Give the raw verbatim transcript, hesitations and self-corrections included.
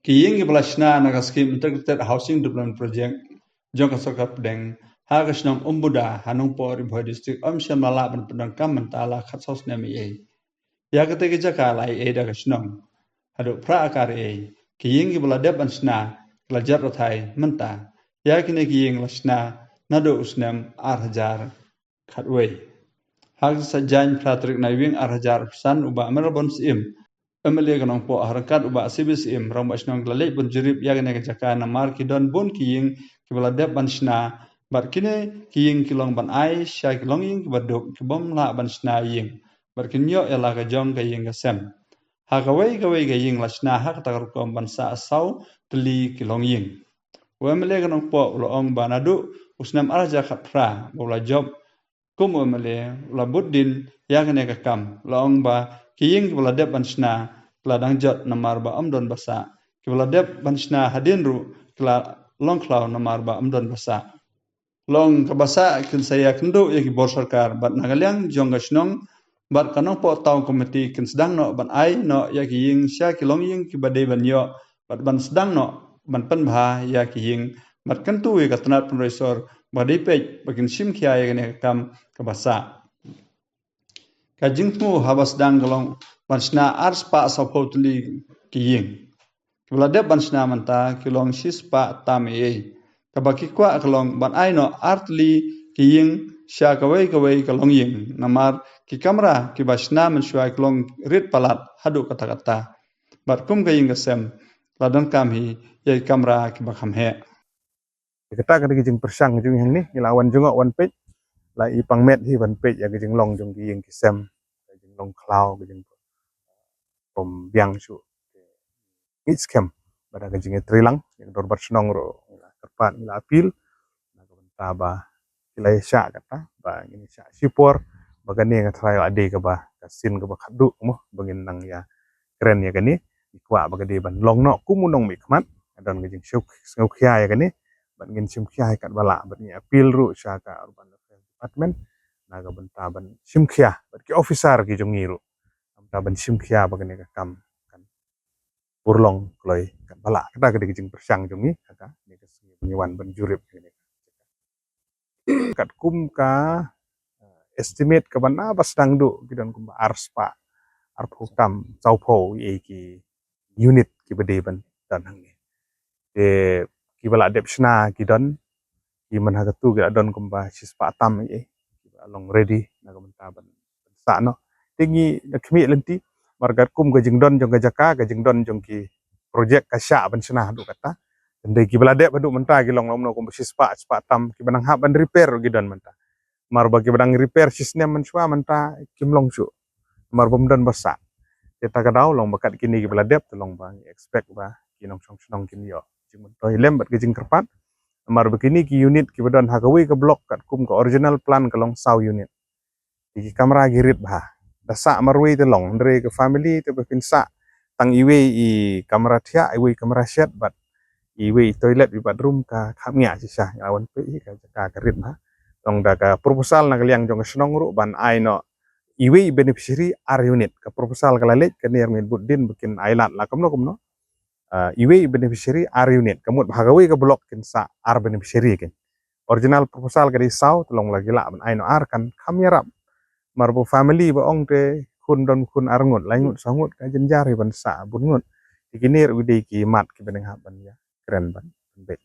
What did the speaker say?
Ki ïing kiba la shna na ka skim Integrated Housing Development Project jong ka sorkar pdeng ha ka shnong Umbuda ha Nongpoh, Ri Bhoi District, ym shym la lah ban pyndonkam mynta la khatsaw snem eiei. Ïa kata ka jaka la ïaiei da ka shnong haduh phra akar eiei. Ki ïing kiba la dep ban shna ki la jot rthai mynta. Ïa kine ki ïing la shna naduh u snem ar hajar khatwei. Ha ka sngi Saitjaiñ phra tarik Naiwieng ar hajar arphew san, u Bah Mayral Born Syiem, M L A ka Nongpoh, ha ryngkat u Bah C B Syiem, Rangbah Shnong, ki la leit ban jurip ïa kane ka jaka namar ki don bun ki ïing kiba la dep ban shna, bad kine ki ïing ki long ban ai sha ki longïing kiba duk, ki bym lah ban shna ïing, bad kin ïoh ïa la ka jong ka ïing ka sem. Ha kawei kawei ka ïing la shna ha kata ka rukom ban sah saw tylli ki longïing. U M L A ka Nongpoh u la ong ba naduh u snem ar hajar khatphra ba u la jop kum u M L A, u la bud dien ïa kane ka kam. U la ong ba ki ïing kiba la dep ban shna ki la dang jot namar ba ym don ba sah. Kiba la dep ban shna hadien ruh ki la long khlaw namar ba ym don ba sah. U la ong kaba sah kin sa ïakynduh ïa ki bor sorkar, bad na ka liang jong ka shnong bad ka Nongpoh Town Committee kin sdang noh ban ai noh ïa ki ïing sha ki longïing kiba dei ban ïoh, bad ban sdang noh ban pynbha ïa ki ïing, bad kyntu ïa ka tnat pynroi sor ba dei peit ba kin shim khia ïa kane ka kam kaba sah. Ka jingthmu haba sdang ka long ban shna ar spah sawphew tylli ki ïing. Kiba la dep ban shna mynta ki long shispah tam eiei. Kaba ki kwah ka long ban ai noh ar tylli ki ïing sha kawei kawei ka longïing, namar ki kamra kiba shna mynshuwa ki long rit palat haduh katta katta. Bad kum ka ïing ka sem, la donkam hi ïa ki kamra kiba kham heh. Kata ka dei ka jingpyrshang jong ngi hangne, ngi la wan jngoh wan peit, la i pang met hi ban peit ïa ka jinglong jong ki ïing ki sem, ka jinglong khlaw, ka jingpom biang shuh. Ngi skhem ba da ka jingïatreilang, ïa ka dorbar shnong ruh ngi la kyrpad, ngi la appeal na ka bynta ba ki la ïashah kata, ba ngin ïashah shipor ba kane nga tharai la dei kaba ka sien kaba khatduh mo ba ngin nang ïakren ïa kane. Ngi kwah ba ka dei ban long noh kum u nongmihkhmat, ka don ka jingsngewkhia ïa kane, bad ngin shim khia ïa katba lah, bad ngi appeal ruh sha ka Urban Affairs Department na ka bynta ban shim khia, bad ki officer ki jong ngi ruh na ka bynta ban shim khia ba kane ka kam kan purlong kloi katba lah. Kata ka dei ka jingpyrshang jong ngi ha kane ka sngi ba ngi wan ban jurip kane. Katkum ka, eh, estimate kaba na ba sdang duh, ki don kumba ar spah arphew tam sawphew eiei ki unit kiba dei ban don hangne. Te kiba la dep shna ki don, ki man ha katu ki la don kumba shispah tam eiei kiba long ready na ka bynta ban sah noh. Te ngi da khmih lynti, namar katkum ka jingdon jong ka jaka, ka jingdon jong ki projek ka shah ban shna haduh katta. Hynrei kiba la dep haduh mynta ki long lano kumba shispah, spah tam, kiba nang hap ban repair ruh ki don mynta. Namar ba kiba dang repair shisnem mynshuwa mynta kim long shuh, namar bym don ba sah. Te ta ka daw long ba kat kine kiba la dep, te long ba ngi expect ba ki nongshong shnong kin ïoh jingmyntoi lem bad ka jingkyrpad. Namar ba kine ki unit kiba don ha kawei ka block katkum ka original plan ka long saw unit. Te ki kamra ki rit bha. Da sah marwei te long, hynrei ka family te ba phin sah tang iwei i kamra thiah, iwei i kamra shet, bad iwei i toilet, i bathroom, ka kham ngiah shisha. Ngi la wan peit hi, ka jaka ka rit bha. Long da ka proposal na ka liang jong ka shnong ruh ban ai noh iwei i beneficiary ar unit. Ka proposal ka la leit, kane ruh ngin bud dien ba kin ai lad la kumno kumno. Ah, iwei i beneficiary ar unit. Ka mut ba ha kawei ka block kin sah ar beneficiary kin. Original proposal ka dei saw, te long la ki lah ban ai noh ar, kan kham ïarap. Namar ba family ba ong te khun, don khun ar ngut, lai ngut, saw ngut, ka jynjar hi ban sah bun ngut. Te kine ruh ki dei ki mat kiba nang hap ban ïakren ban, ban beit.